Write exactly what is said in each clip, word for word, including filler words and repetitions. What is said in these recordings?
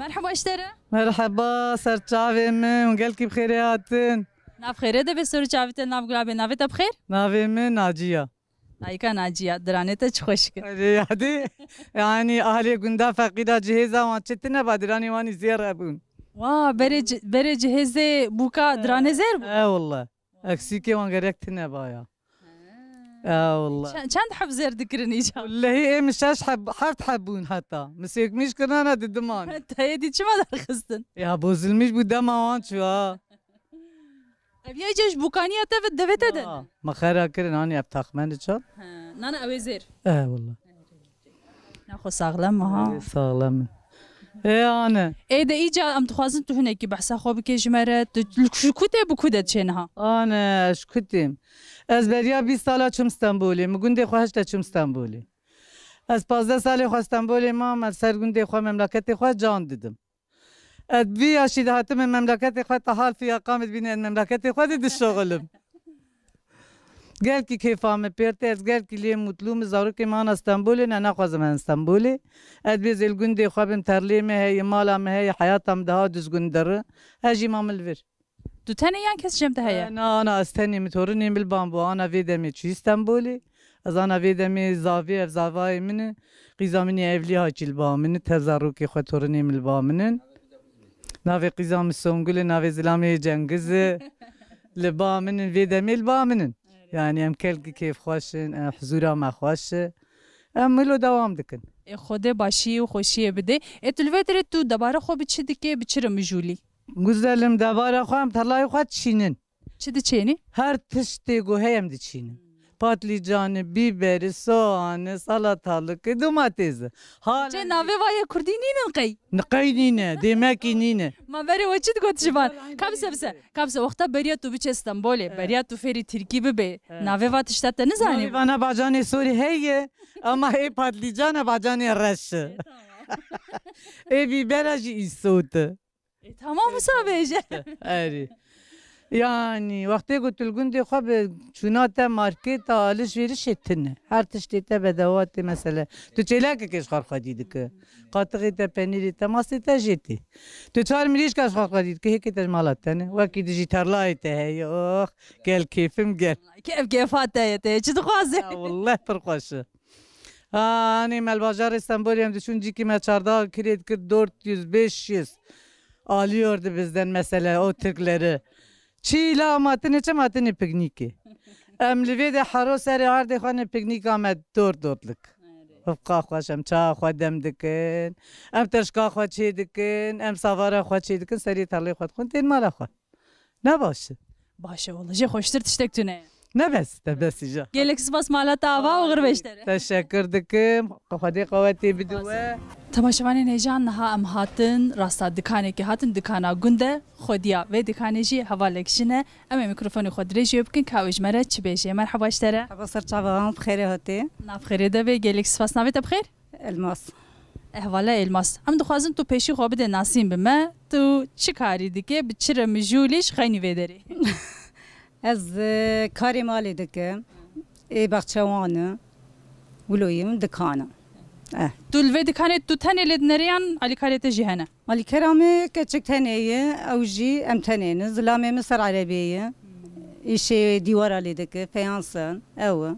Merheba ji te re. Merheba, ser çavê min, hûn gelkî bi xêrê hatin. Nav xêrê de be, ser çavê te, nav gula be, navê te bi xêr? Navê min Naciya. Dayika Naciya, diranê te çi xweşik in. Erê yadê, yanî ahlê gunda feqîra cihêza wan çi tine ba, diranê wan î zêr hebûn. Wa, berê ci-, berê cihêzê bûka diranê zêr bû? E, walla. Eksîkê wan gerek tine baya. E, walla. Çend, çend heb zêr dikirin îcar? Wellehî ê min şeş heb, heft heb bûn heta. Min sêkmîş kirina ne didiman. Te yê dî çima derxistin? Ya, bozulmîş bû dema wan çû ha. Ev ya îca ji bûkaniya te ve devê te de? Ha, me xera kirin, hanî ev taxmeni çar. He, nana ew ê zêr. E, walla. Naxwe saxlem ha. Ê, saxlem in. Ê, ane. Ê de îca em dixwazin tu hinekî behsa xwe bike ji me re. Tu ji ku tê bi ku de diçê niha? Ane, ji ku têm. Ez beriya bîst sala çûm Stenbolê. Min gundê xwe heşt de çûm Stenbolê. Ez pazdeh salê xwe Stenbolê mam, ez ser gundê xwe, memleketê xwe can didim. Ez vî yaşî de hatime memleketê xwe, ta hal fiya qamê dibîne ez memleketê xwe de dişoxilim. Gelkî kêfa min pêr tê, ez gelkî lê mutlû, min zarokê min ana Stenbolê, ne naxwazim herin Stenbolê. Ez bê zê li gundê xwe bim, terlê min heye, mala min heye, heyata min daha dizgûn diri. Ez jî mam li vir. Tu tenê yan kes ji cem te heye? Na, ana ez tenê, min torinê min li ba min bû. Ana vê demê çûyî Stenbolê. Ez ana vê demê zavê, ev zavayê min e. Qîza min ê evlî ha çî li ba min e. Tev zarokê xwe torinê min li ba min in. Navê qîza min Songul e, navê zilamê Cengiz e. Li ba min in, vê demê li ba min in. Yanî em kelkî kêfxweş in, em hizûra me xweş e. Em wilo dewam dikin. Ê Xwedê başiyê û xweşiyê bidê. Ê tu li vê derê tu debara xwe bi çi dikê, bi çi re mijûlî? Guzelim, debara xwe em telayê xwe dişînin. Çi diçênî? Her tiştê ku heye em diçînin. Patlîcanî, bîberî, soğanî, salatalıkî, domatêsî. Hala Çê navê va yê kurdî nînin qey? Ni qey nîne, dêmekî nîne. Ma berê we çi digot ji van? Kabise bise, kabise wexta beriya tu biçe Stenbolê, beriya tu fêrî tirkî bibê. Navê va tişta te nizanî? Navê vana bacanê sorî heye, ama ê patlîcana bacanê reş e. Ê bîbera jî îsot e. E, tamam, wisa bêje. Erê. Yanî, wextê ku tu li gundê xwe bi çûna te marketa alişverişê tune. Her tiştê te bedewatê mesele. Tu çêlekekê ji xwe xwedî dike. Qatixê te, penîrê te, mastê te jê tê. Tu çar mirîşka ji xwe xwedî dike, hêkê te ji mala te ne. Wekî dijî tarlayê te heye. Oh, gel kêfim gel. Kêf kêfa te ye, te ye. Çi dixwaze? Ya, wallah pir xweş e. Hanî me li bajarê Stenbolê em diçûn cîkî me çarda kirê dikir dört yüz, beş yüz. Alıyordu bizden mesela o Türkleri. Çi la matine, çi matine piknîkê. Em li vê de hero serê ardê xwe ne piknîka me dört dörtlük. Hifqa xweş em çawa xwe dem dikin. Em teşka xwe çê dikin. Em savara xwe çê dikin. Serê tarlê xwe dixwin tên mala xwe. Ne baş e? Baş e wele. Jê xweştir tiştek tune ye. Ne bes, te bes îja. Gelek spas mala te ava û xir be ji te re. Teşekkür dikim. Xwedê qewetê bide we. Temaşevanên hêjan, niha em hatin rasta dikanekê, hatin dikana gund e. Xwediya vê dikanê jî hevalek jin e. Em ê mîkrofonê xwe dirêj wê bikin ka ew ji me re çi bêje. Merheba ji te re. Heba ser çava, bi xêrê hatî. Nav xêrê de be, gelek spas. Navê te bi xêr? Elmas. Ehvala Elmas. Em dixwazin tu pêşî xwe bide nasîn bi me. Tu çi karî dike, bi çi re mijûl î ji xeynî vê derê? Ez, e, karê malê dikim. Ê baxçewan e. Wilo yim dikan e. Eh. Tu li vê dikanê tu tenê lê dinere yan alîkarê te jî hene? Alîkera me keçik tenê ye, ew jî em tenê ne. Zilamê min ser erebê ye. Îşê dîwara lê dike, feyans in. Ew e.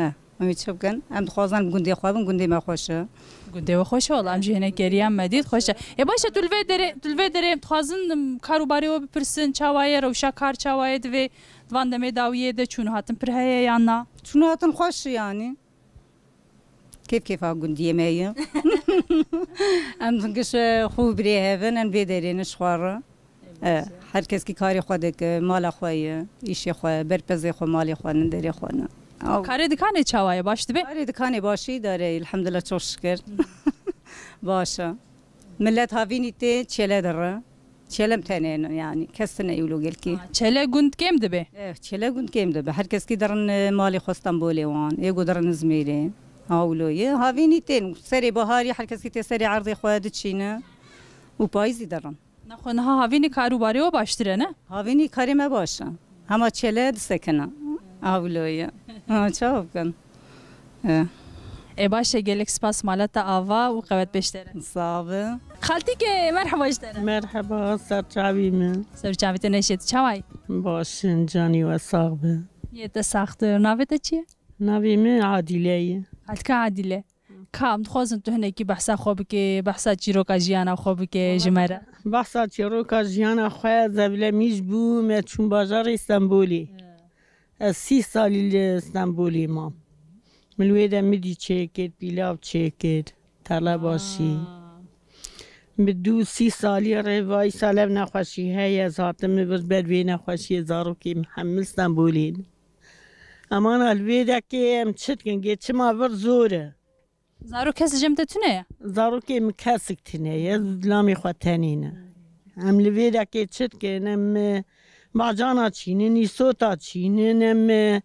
Eh. Em ê çi bikin? Em dixwazin gundê xwe bin, gundê me xweş e. Gundê we xweş e, wela em jî hinek geriyan me dît, xweş e. Ê baş e, tu li vê derê, tu li vê derê em dixwazin, em, kar û barê we bipirsin, çawa ye, rewşa kar çawa ye, divê di van demê dawiyê de çûn û hatin pir heye yan na? Çûn û hatin xweş e yanî. Kêf kêfa gundiyê me ye. Em giş, e, xwe û birê hev in, em vê derê ne ji xwe re. E, her keskî karê xwe dike, mala xwe ye, îşê xwe, berpezê xwe, malê xwe ne, derê xwe ne. Aw. Karê dikanê çawa ye, baş dibe? Karê dikanê başî dare, elhamdulillah, çok şükür. Baş e. Millet havînî tê çêle dire. Çêlem tenê ne, yanî kes tine ewlo gelkî. Ha, çêle gund kêm dibe? Eh, çêle gund kêm dibe. Her keskî dirin, e, malê xwe Stenbolê wan, ê ku dirin Izmîrê. Awlo ye. Havînî tên, serê baharî her keskî tê serê erdê xwe diçîne û payîzî dirin. Nexwe niha havînî kar û barê we baştir e, ne? Havînî karê me baş e. Hema çêle disekine. Awlo ye. Ha, çawa bikin? E. E, baş e, gelek spas, mala te ava û qewet pêştere. Sax be. Xaltîke, merheba ji te re. Merheba, ser çavî min. Ser çavî te neşêt, çawayî? Baş in, canî we sax be. Yê te saxtir. Navê te çi ye? Navê min Adîle ye. Xaltîke Adîle. Ka, em dixwazin tu hinekî behsa xwe bike, behsa çîroka jiyana xwe bike ji me re. Behsa çîroka jiyana xwe, ez evlemîş bûm, me çûm bajarê Stenbolê. Ez sî salî li Stenbolê mam. Min li wê de midî çêkir, pîlav çêkir, telebaşî. Aa. Bi dû sî salî re vayî sal ev nexweşî heye, ez hatim, min vir ber vê nexweşiyê zarokê min hemil Stenbolê ne. Emana li vê dekê em çi dikin, gê çima vir zor e. Zarok kes li cem te tune ye? Zarokê min kesik tune ye, ez û zilamê xwe tenê ne. Em li vê dekê çi dikin? Em, e, bacana çînin, îsota çînin, em, e,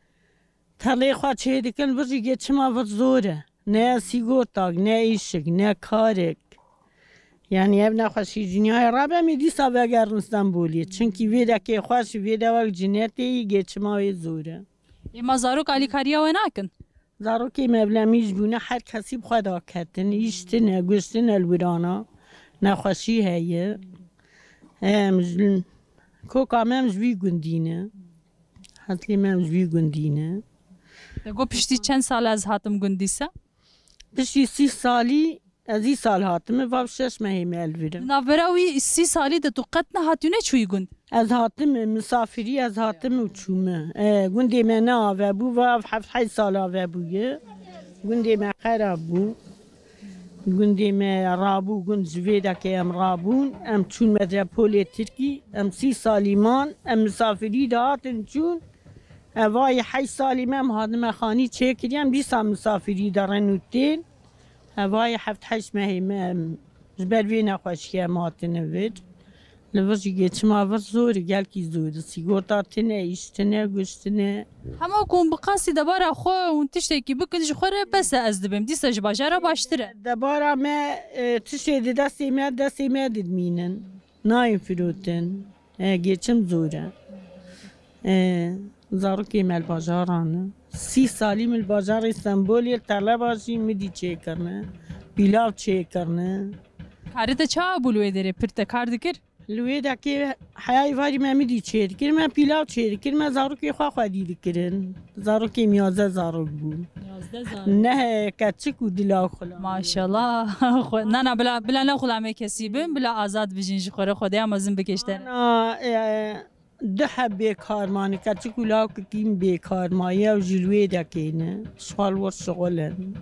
telê xwe çê dikin, vir jî gê çima vir zor e. Ne sîgortak, ne îşik, ne karek. Yanî ev nexweşî ji dinyayê rabe, em ê dîsa vegerin Stenbolê. Çimkî vê dekê xweş, vê dewek cinetê yî, gê çima wê zor e. Ê, ma zarok alîkariya we nakin? Zarokê me evlemîş bûne, her kesî bi xwe daketin. Îş tine, guş tine li wirana. Nexweşî heye. Em ji, koka me em ji vî gundî ne. Heslê me em ji vî gundî ne. Te got piştî çend sal ez hatim gund dîsa? Piştî sî salî ez îsal hatime, va bi şeş mehê me li vir im. Di navbera wî sî salî de tu qet nehatî û neçûyî gund? Ez hatime misafirî, ez hatime û çûme. E, gundê me ne ave bû, va heft heyt sal ave bûye. Gundê me xera bû. Gundê me rabû, gund ji vê dekê em rabûn. Em çûn metropolê Tirkî. Em sî salî man. Em misafirî de hatin çûn. Evayî heyt salî me em hatime xanî çêkiriye. Em dîsa misafirî de rin û tên. Evayî heft heşt mehê me em ji ber vê nexweşiyê em hatine vir. Li vir jî gê çima vir zor e, gelkî zor e. Sîgorta tine, îş tine, guş tine. Hema ku hûn bi qasî debara xwe hûn tiştekî bikin ji xwe re bes e, ez dibêm. Dîsa ji bajara baştir e. Debara me, e, tiştê di destê me, destê me didmînin. Nayên firotin. E, gê çim zor e. E, zarokê me li bajaran e. Sî salî min li bajarê Stenbolê li Telebajî midî çêkirine. Pîlav çêkirine. Karê te çawa bû li wê derê? Pir te kar dikir? Li wê dekê heya êvarî me midî çêdikir, me pîlav çêdikir, me zarokê xwe xwedî dikirin. Zarokê min yazdeh zarok bûn. Yazdeh zarok. Neh keçik û dila xulam. Maşallah. Xwe, na, na, bila, bila ne xulamê kesî bin, bila azad bijîn ji xwe re, Xwedaya mezin bike ji te re. Na, e, du heb bêkar mane, keçik û lawkekî min bêkar maye ew jî li wê dekê ne. Ji xwe li wir şixul in.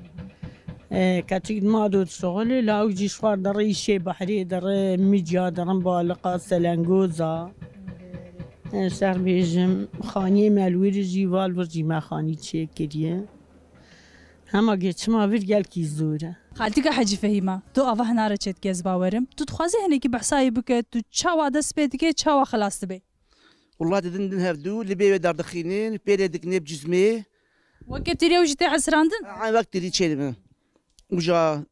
E, keçik di mado dişixulê, lawik jî ji xwe re dere îşê behrê, dere micya, dere baliqa, selengoza. E, şer bêjim, xaniyê me li wir jî, va li vir jî me xanî çêkiriye. Hema gê çima vir gelkî zor e. Xaltîka Hecî Fehîma, tu ava hinare çêdikî ez bawerim. Tu dixwazî hinekî behsa wê bike, tu çawa dest pê dike, çawa xilas dibe? Wullah didin din hevdû, li bê wê derdixînin, pê lê dikin ê bi cizmê. Weke tirî ew jî tê esirandin? Eyn wek tirî çêdibin. Uca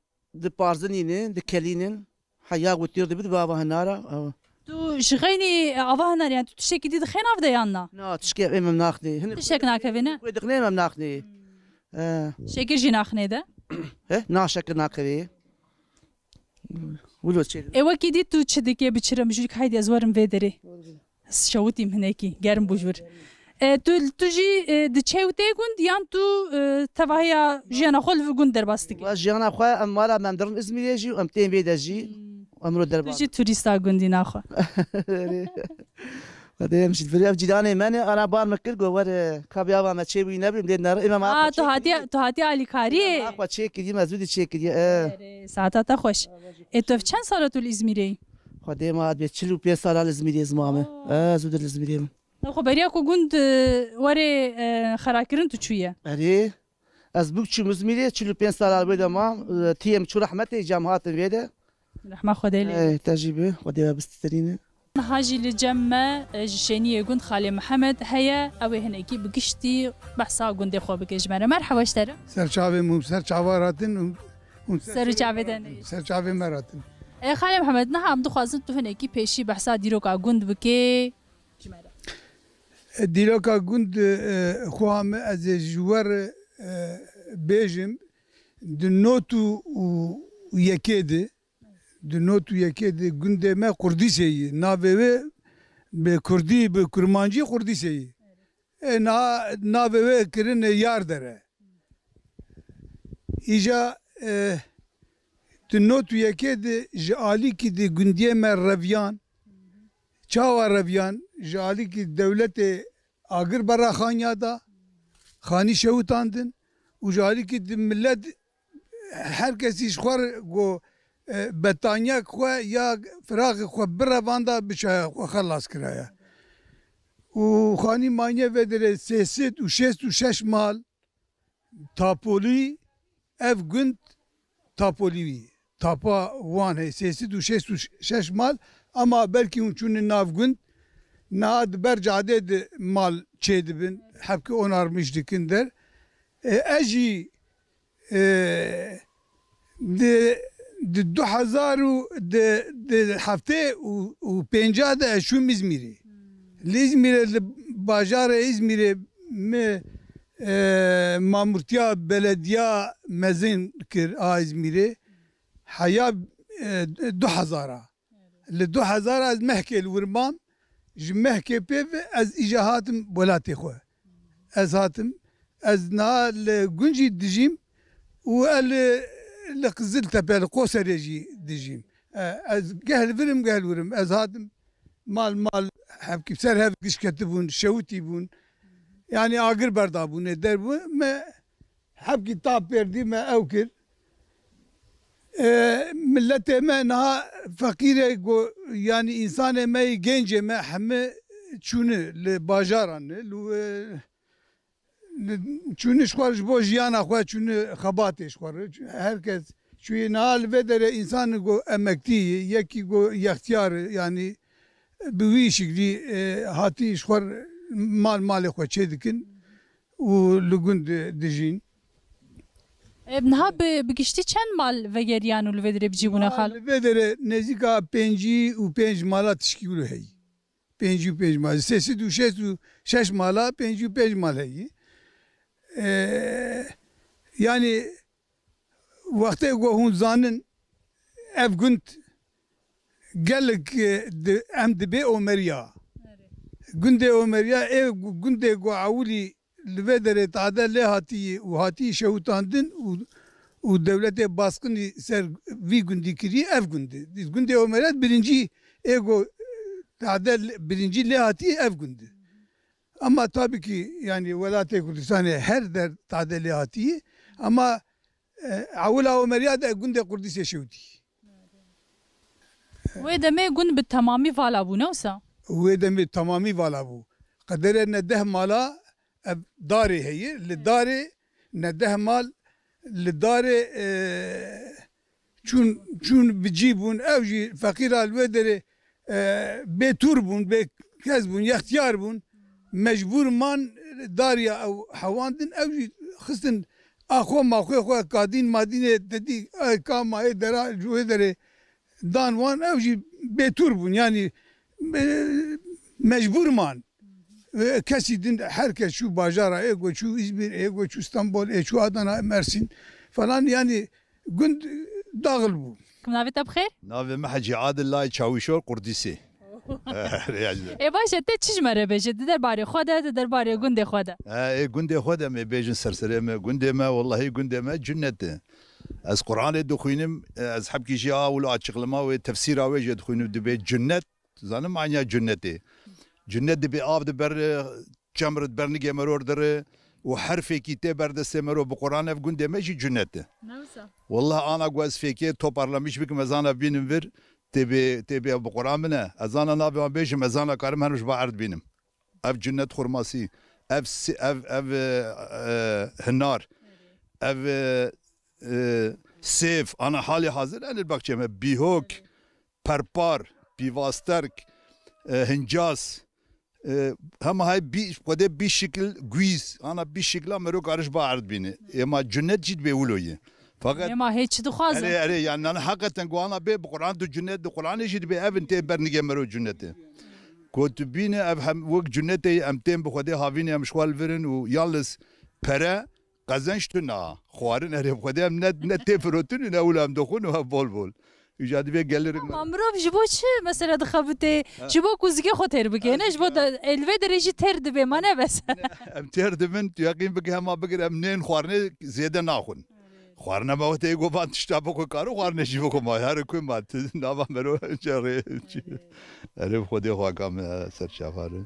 diparzinînin, dikelînin. Heya ku têr dibit bi ava hinara. Ew. Tu ji xeynî ava hinar, yani tu tiştekî dî dixê nav de yan na? Na, tişkê em em naxnê. Hinek tiştek nakevê ne? Wê dixnê em em naxnê. He. Şekir jî naxnê de? He? Na, şekir nakevê. Wilo çê. Ê wekî dî tu çi dikê bi çi re mijûlîk, haydi ez werim vê derê. Ez şewitîm hinekî, germ bû ji vir. E, tu, tu jî, e, diçe û tê gund yan tu, e, tevahiya jiyana xwe li gund derbas dikî? Wa jiyana xwe em mala me em dirin Îzmîrê jî û em tên vê de jî. Hmm. Em ro derbas. Tu jî turîsta gundî naxwe. Erê. Xwedê em jî vir ev cîranê me ne, ana bar min kir, got, were, ka bi ava me çê bûyî nebîm, lê nere, ême ma. Aa, tu hatiye, tu hatiye alîkariyê? Ma xwe çê kiriye, me zû dî çê kiriye, e. Erê, saeta te xweş. Ê, tu ev çend sala tu li Îzmîrê yî? Xwedê ma bê çil û pênc sala li Îzmîrê ez mame. Aa. E, zû dir li Îzmîrê me. Te xwe beriya ku gund, e, werê, e, xerakirin tu çûye? Erê. Ez bûk çûm Îzmîrê, çil û pênc sala li wê de mam, e, tiyê min çû rehmetê, îca em hatin vê de. Rehma Xwedê lê. Ey, te jî bi, Xwedê we bistîtirîne. Niha jî li cem me, e, ji şêniyê gund Xalê Mihemed heye, ew ê hinekî bi giştî behsa gundê xwe bike ji me re. Merheba ji te re. Ser çavê min, ser çava ratin û, û ser, ser çavê de ne. Ser çavê me ratin. E, Xalê Mihemed, niha em dixwazin tu hinekî pêşî behsa dîroka gund bikê. Ji me re. Dîroka gund, e, xweha min ez ê ji we re, e, bêjim. Di not û yekê de, di not û yekê de gundê me Qurdîsê yî. Navê wê bi kurdî, bi kurmancî Qurdîsê yî. E, na, navê wê kirine Yardere. Îja, e, di not û yekê de ji alîkî di gundiyê me reviyan, çawa reviyan, ji alîkî dewletê agir bera xaniya da, xanî şewitandin û ji alîkî di millet her kesî ji xwe re got, e, betaniyek xwe ya firaxê xwe birevanda bi çaya xwe xelas kiraya. Û xanî manye vê derê sê sed û şêst û şeş mal Tapolî, ev gund Tapolî wî. Tapa wan heye sê sed û şêst û şeş mal, ama belkî hûn çûne nav gund, niha di ber cadê de mal çêdibin, hebkî onarmiş dikin der. E, ez jî, e, di, di du hezar û di, di heftê û, û pênca de ez çûm Îzmîrê. Li Îzmîrê, li bajarê Îzmîrê min, e, mamurtiya belediya mezin kir a Îzmîrê. Heya, e, du hezar a. Li du hezar ez Mehkê li wir mam. Ji Mehkê pê ve ez îja hatim welatê xwe. Ez hatim, ez niha li Guncî dijîm û ez li, li Qiziltepe, li Qoserê jî dijîm. E, ez geh li vir im, geh li wir im. Ez hatim mal mal, hevkî ser hev giş ketibûn, şewitî bûn. Yanî agir berdabûn, ê derbû me. Hevkî tap pêrdî me ew kir. E, milletê me niha feqîre go, yanî însanê me yê gencê me heme çûne li bajaran ne, li, e, li, çûne ji xwe ji bo jiyana xwe çûne xebatê ji xwe re. Her kes çûye niha li vê derê însan go emektî ye, yekî go yextiyar e, yanî bi wî şiklî, e, hatî ji xwe mal malê xwe çê dikin û li gund dijîn. E, niha bi, bi giştî çend mal vegeriyan û li vê derê bi cî bûne xalo? Li vê derê nêzîka pêncî û pênc mala tişkî wilo heyî. Pêncî û pênc mal. Sê sed û şêst û şeş mala pêncî û pênc mal heyî. E, yanî wextê ku hûn zanin ev gund gelek, e, di, em dibê Omeriya. Gundê Omeriya, ê gu-, gundê ku ewilî li vê derê tade lê hatiyî û hatiyî şewitandin û, û dewletê basqinî ser vî gundî kirî, ev gundî. Gundê Omeriya birincî ê ku tade lê, birincî lê hatiyî ev gundî. Ama tabii ki, yani, welatê Kurdistanê her der tade lê hatiyî. Ama, e, ewila Omeriya de gundê Qurdîsê şewtî. Wê demê gund bi temamî vala bû, ne wisa? Wê demê temamî vala bû. Qederê ne deh mala ev darê heye, li darê ne deh mal, li darê, e, çûn, çûn bi cî bûn. Ew jî feqîra li wê derê, e, bê tûr bûn, bê kes bûn, yextiyar bûn. Mecbûr man dariya ew hewandin, ew jî xistin a xwe, ma xwe xwe kadîn madînê dedî, ay ka ma ê dera ji wê derê dan wan, ew jî bêtûr bûn. Yanî, e, mecbûr man. E, kesî din, her kes çû bajara, ê go çû Îzmîr, ê go çû Stenbol, ê çû Adana, Mersîn falan, yanî gund daxil bû. Navê te bi xêr? Navê me Hecî Adil Lay Çawîşor Qurdîsê. Ê baş e, te çi ji me re bêje? Di derbarê xwe de, di derbarê gundê xwe de. E, ê gundê xwe de me bêjin serserê me. Gundê me, wellahî gundê me cinnet e. Ez Quranê dixwînim, ez hebkî jî a wilo açıklama wê, tefsîra wê jê dixwînim, dibê cinnet. Zanim manya cinnetê. Cinnet dibê av diber, çem re diber nigê meror dire û her fêkî tê ber destê mero bi Quran ev gundê me jî cinnet e. Ne wisa? Wallah ana ku ez fêkê toparlamiş bikim, ez ana bînim vir, tê bê, tê bê ev bi Quran min e. Ez ana navê wan bêjim, ez ana karim henu ji ba erd bînim. Ev cinnet xurmasî, ev si-, ev, ev, e, e, hinar, ev, e, e, sêv, ana halê hazir, en li baxçê me, bîhok, perpar, pîvasterk, e, hincas, e, hema hay bî, xwedê bî şikil guîz, ana bî şikla mero kariş ba erd bîne. Ema cinnet jî dibê wilo ye. Fakat Ema hê çi dixwazin? Erê, erê, yani, nane hakikaten ku ana bê bi Quran du cinnet, di Quranê jî dibê evin tê bernigê mero cinnetê. Ku tu bîne ev hem wek cinnetê em tên bi Xwedê havînê em ji xwe li vir in û yalnız pere qezenc tune. Xwarin erê bi Xwedê em ne, ne tê firotin û ne wilo em dixwin û hev bol bol. Îca divê gelirik me. Ma mirov ji bo çi mesela dixebitê? Ha. Ji bo ku zikê xwe têr bike, ha, ne? Ji bo, ha, de, li vê derê jî têr dibe, ma ne bes. Em têr dibin, tu yeqîn bike hema bigir, em nên xwarinê zêde naxwin. Xwarina me wextê êgo van tişta bixwe karo xwarine jî bixwe ma. Her ku ma tu nava mero cerê. Erê bi Xwedê xwe ka me ser çavare.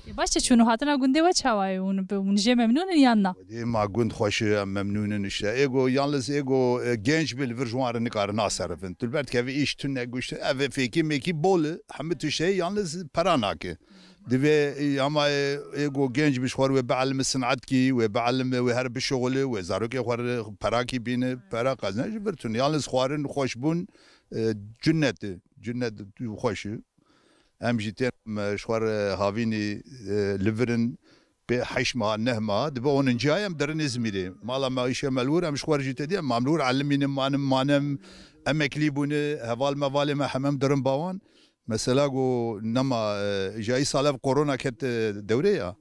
E, baş e, çûn û hatina gundê we çawa ye? Hûn bi, hûn jê memnûn in yan na? Xwedê ma gund xweş e, em memnûn in işte. Êgo, yalnız êgo, e, genç bi li vir ji wan re nikare naserifin. Tu li ber dikeve îş tune, guşt, ev fêkî mêkî bol e, hemû tişt heye, yalnız pera nake. Divê, e, ama, e, êgo genç bi ji xwe re wê bielime sinetkî, wê bielime, wê her bişuxule, wê zarokê xwe re perakî bîne, pera qezine ji vir tune. Yalnız xwarin xweş bûn, e, cinnet e, cinnet xweş e. Em jî tên, em, ji xwe re havînî, e, li vir in pê heşt meha, neh meha, dibe oninci ay em derin Îzmîrê. Mala me îşe me li wir, em ji xwe re jî tedî, em, em li wir elimînin, manim, manem, emeklî bûne, heval mevalê me hemem derin bawan. Mesela ku nema, e, îja îsal ev korona ket, e, dewrê ya.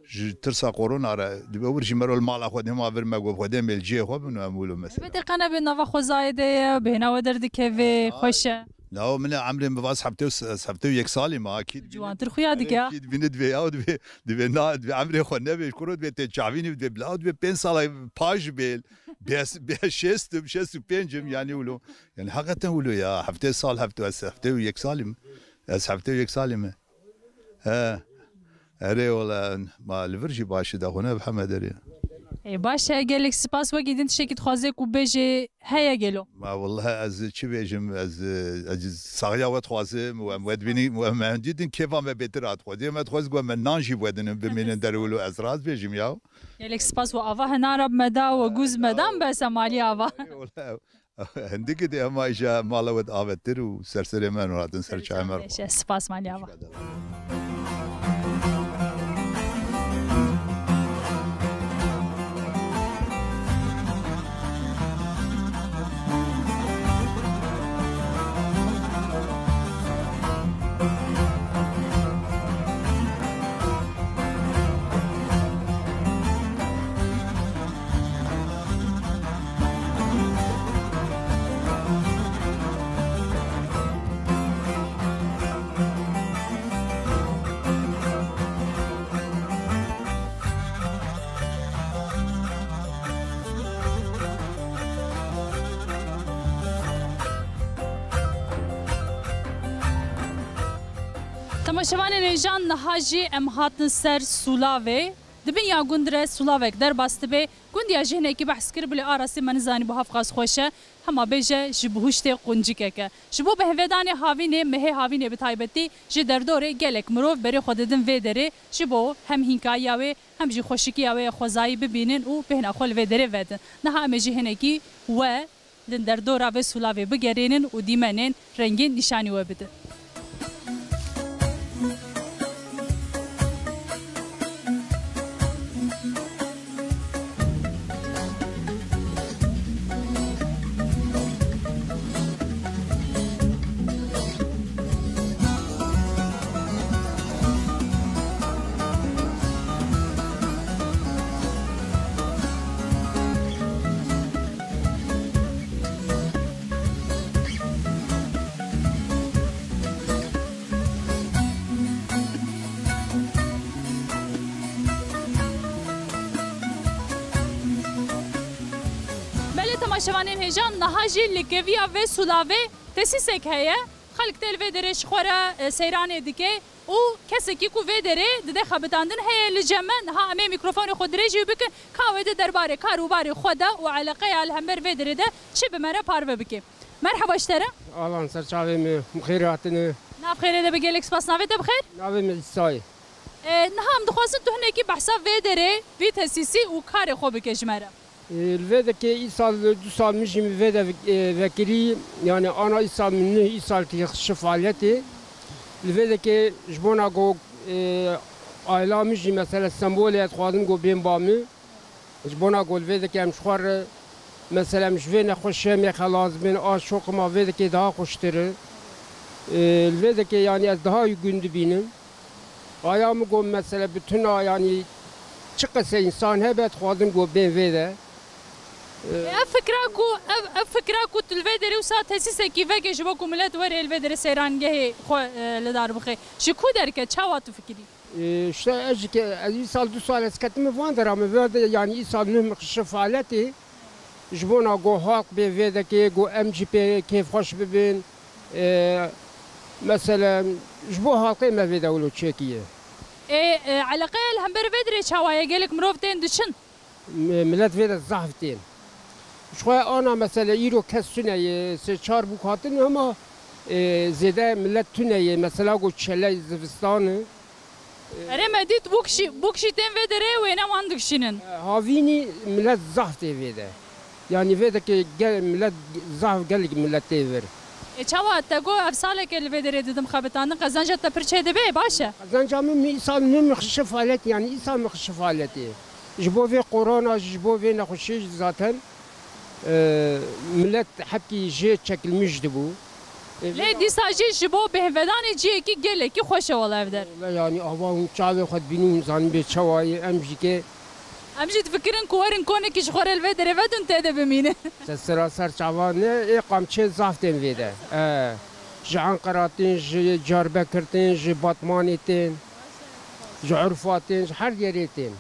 Ji tirsa korona re dibe wir jî mero li mala xwe dê ma vir me got xwe dê mêl cihê xwe bin û em wilo mesela. Ebe te qene bi nava xwezayê de ye, bêhna we derdikeve, ha, xweş e. Lawo min e emrê min vaz heftê û s-, heftê û yek salî me, ha, kî dibîne. Ciwantir xuya dike, ha. Kî dibîne divê ya û divê, divê na, divê emrê xwe nebe, ji kuro divê tê çavînî, divê bila û divê pênc sala paş bê, bê, bê şêst im, şêst û pênc im, yanî wilo. Yani hakikaten wilo ya. Heftê sal, heftê, ez heftê û yek salî me. Ez heftê û yek salî me. He. Erê wala ma li vir jî baş e, daxwine bi heme derê. Ê, baş e, gelek spas. Wekî din tiştekî dixwaze ku bêjê heye gelo? Ma wallahî ez çi bêjim, ez, ez saxiya we dixwazim û em we dibînin, em dîtin kêfa me bêtir hat xwedî. Me dixwaz ku me nan jî wedinin, bimînin derwilo, ez rast bêjim ya. Gelek spas, we ava hinara bi me da, we gûz me da, em bes e malî ava. Erê wala. Hindikî dê hema îja mala we di avetir û serserê me hatin ser çayê me. Spas malî ava. Temaşevanên hêjan, niha jî em hatin ser Sûlavê. Di bin ya gund re sûlavek derbas dibe. Gund ya jî hinekî behs kir, bilê arastî me nizanî bo hevqas xweş e. Hema bêje ji bihuştê quncikek e. Ji bo bihêvedanê havînê, mehê havînê bi taybetî ji derdorê gelek mirov berê xwe didin vê derê, ji bo hem hînkayiya wê hem jî xweşikiya wê ya xwezayî bibînin û bêhna xwe li vê derê vedin. Niha em ê jî hinekî we li derdora vê sûlavê bigerînin û dîmenên rengîn nîşanî we bidin. Belê temaşevanên hêjan, niha jî li keviya vê sûlavê tesîsek heye. Xelk tê li vê derê ji xwe re, e, seyranê dike. Û kesekî ku vê derê dide xebitandin heye li cem me, niha em ê mîkrofonê xwe dirêjî bikin, ka wê di derbarê kar û barê xwe de û eleqeya li hember vê derê de çi bi me re parve bike. Merheba ji te re. Alan ser çavê me, bi xêr hatine. Nav xêrê de be, gelek spas. Navê te bi xêr? Navê me Îsa ye. E, niha em dixwazin tu hinekî behsa vê derê, vî tesîsî û karê xwe bike ji me re. E, li vê dekê îsal du sal min jî min vê de vek-, e, vekirî, yani ana îsal min neh îsal ki şi faaliyetê. Li vê dekê ji bona ku, e, aila min jî mesela Stenbolê ez dixwazim ku bên ba min. Ji bona ku li vê dekê em ji xwe re mesela em ji vê nexweşiyê em ê xelas bin, a şoqê ma vê dekê daha xweştir e. E, li vê dekê yani ez daha yê gund dibînim. Aya min got, mesela, bi tuna, yanî, çi qese însan hebe, dixwazim got, bên vê de. Ev fikra ku, ev, ev fikra ku tu li vê derê wisa tesîsekî veke ji bo ku milet were li vê derê seyrangehê xwe, e, li dar bixe. Ji ku derke? Çawa tu fikirî? E, işte ez jî ke-, ez îsal du sal ez ketime van dera, min vê de, yani îsal nuh min xişe faaliyetê. Ji bona ku halk bê vê dekê, ku em jî pê kêfxweş bibin. E, mesela ji bo halkê me vê de wilo çêkiye. Ê, e, eleqeya li hember vê derê çawa ye? Gelek mirov tên diçin? M-, millet vê de zahf tên. Ji xwe ana mesela îro kes tune ye, sê çar bûk hatin ama, e, zêde millet tune ye. Mesela ku çeley zivistan e. Erê me dît bûk jî, bûk jî tên vê derê wêne wan dikişînin. E, havînî millet zahf tê vê de. Yani vê de ke gel, millet zahf gelek millet tê vir. E, çawa te got ev saleke li vê derê didim xebitandin, qezenca te pir çê dibe, baş e? Qezenca min, min îsal min xişe faaliyet, yani îsal min xişe faaliyetê. Ji bo vê korona, ji bo vê nexweşiyê jî zaten, e, millet hepkî jê çekilmiş dibû. E, Lê dîsa jî ji bo bêhnvedanê cihekî gelekî xweş e wele ev der. Wele yani ava hûn çavê xwe dibînin, hûn zanîn bê çawa ye, em jî ke Em jî difikirin ku werin konekî ji xwe re li vê derê vedin tê de bimînin. Te seraser çava ne, ê qamçê zaf tên vê de. E, ji Enqera tên, ji Diyarbekir tên, ji Batmanê tên, ji Urfa tên, ji her yerê tên.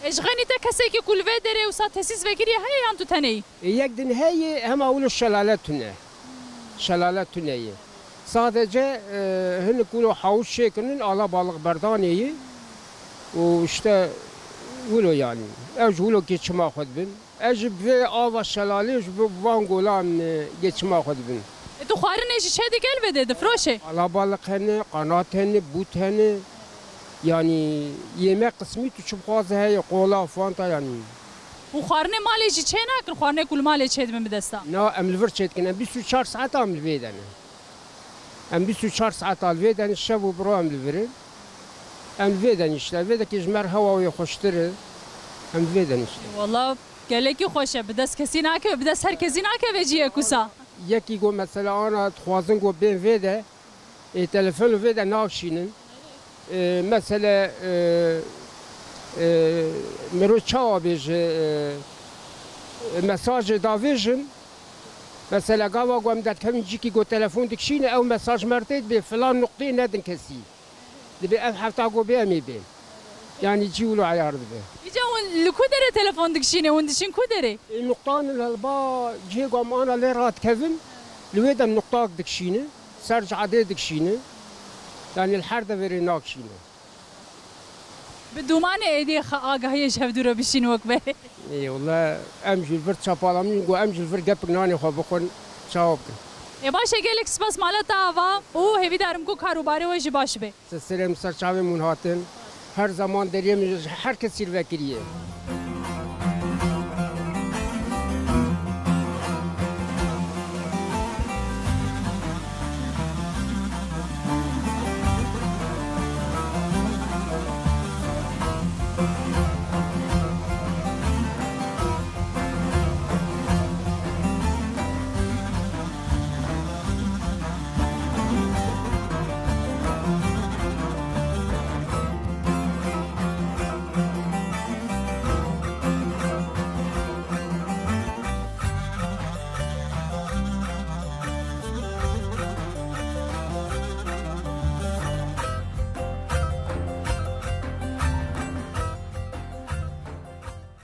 E, ji xeynî te kesekî ku li vê derê wisa tesîs vekiriye heye yan tu tenê yî? E, yek din heye, hema wilo şelale tune. Şelale tune ye. Sadece, e, hinek wilo hawîş çêkirinin, alabalık berdanê ye. Û işte wilo yani. Ew ji wilo geçima xwe dibin. Ez ji vê ava şelalê, ji bo van golan, e, geçima xwe dibin. E, tu xwarinê jî çê dike li vê de difroşe? Alabalık hene, qanat hene, but hene. Yani yemek kısmı tu çi bixwaze heye, kola, fanta yani. Û xwarinê malê jî çê nakin, xwarinê ku li malê çê dibin bi desta? Na, em li vir çê dikin, em bîst û çar saet em li vê de ne. Em bîst û çar saet li vê de ne, şev û bi ro em li vir in. Em li vê de ne işte, vê de ke ji me re hewa wê xweştir e. Em li vê de ne işte. Wala gelekî xweş e, bi dest kesî nakeve, bi dest her kesî nakeve cihek wisa. Yekî got mesela ana dixwazin got bên vê de, ê, telefon vê de nakişînin. Ê, mesele, ê, ê, miro çawa bêje, ê, mesajê davêjin. Mesela gava ku em derkevin cîkî ku telefon dikişîne, ew mesaj me re tê dibê filan nuqteyê nedin kesî. Dibê ev hefta ku bê em ê bên. Yani cî wilo eyar dibe. Îca hûn li ku derê telefon dikişîne? Hûn diçin ku derê? Ê nuqtan li helba cihê ku em ana lê radikevin, li wê de nuqtak dikişîne, ser cadê dikişîne. Yani li her deverê nakişîne. Bi dûmanê êdî xe-, agahiyê ji hevdû re bişîn wek berê. Ê, wele em jî li vir çapalamîn ku em jî li vir gepik nanê xwe bixwin, çawa bikin? Ê, baş e, gelek spas mala te ava û hêvîdar im ku kar û barê we jî baş be. Serê min ser çavê min hatin. Her zaman deriyê min ji her kesî vekiriye.